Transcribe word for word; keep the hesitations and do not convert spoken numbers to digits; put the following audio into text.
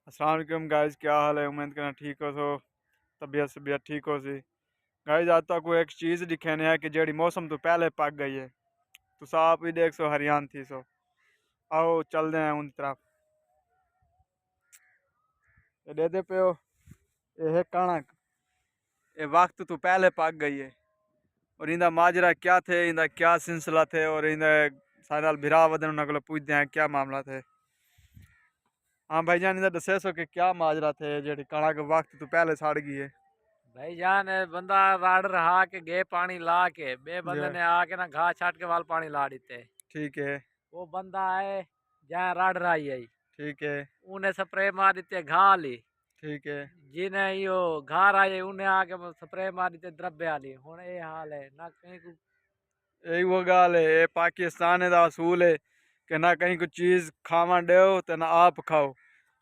السلام علیکم گائز، کیا حال ہے؟ امید کرنا ٹھیک ہو سو، طبیعت سبیعت ٹھیک ہو سی۔ گائز، آج تک ایک چیز دکھینے ہے کہ جیڑی موسم تو پہلے پک گئی ہے، تو آپ بھی دیکھ سو، حیران تھی سو۔ آؤ چل دے ہیں ان طرف۔ یہ دے دے پیو، یہ ہے کڑک، یہ وقت تو پہلے پک گئی ہے۔ اور ایندا ماجرا کیا تھے، ایندا کیا سلسلہ تھے، اور ایندا سارے نال بھرا ودن، انہاں کولوں پوچھدے ہیں کیا معاملہ تھے۔ ہاں بھائی جان، ایندا دسے سو کہ کیا ماجرا تھے جیڑی کڑک وقت تو پہلے سڑ گئی ہے؟ بھائی جان، اے بندہ رڑ رہا کے گئے پاݨی لا کے، ٻئے بندے جی۔ نے آ کے نا گھا چھٹ کے ول پاݨی لا ݙتے۔ ٹھیک ہے۔ او بندہ آئے جائیں رڑ رائی آئی۔ ٹھیک ہے۔ انہیں سپرے مار ݙتے گھا لی۔ ٹھیک ہے۔ جنہیں ایہو گھر آئے، انہیں آ کے سپرے مار ݙتے دربے آلی۔ ہݨ اے حال ہے، نہ کہیں کوں۔ اے وہ ڳالھ ہے، اے پاکستان دا اصول ہے کہ نہ کہیں کوں چیز کھاوݨ ݙیو تے نہ آپ کھاؤ۔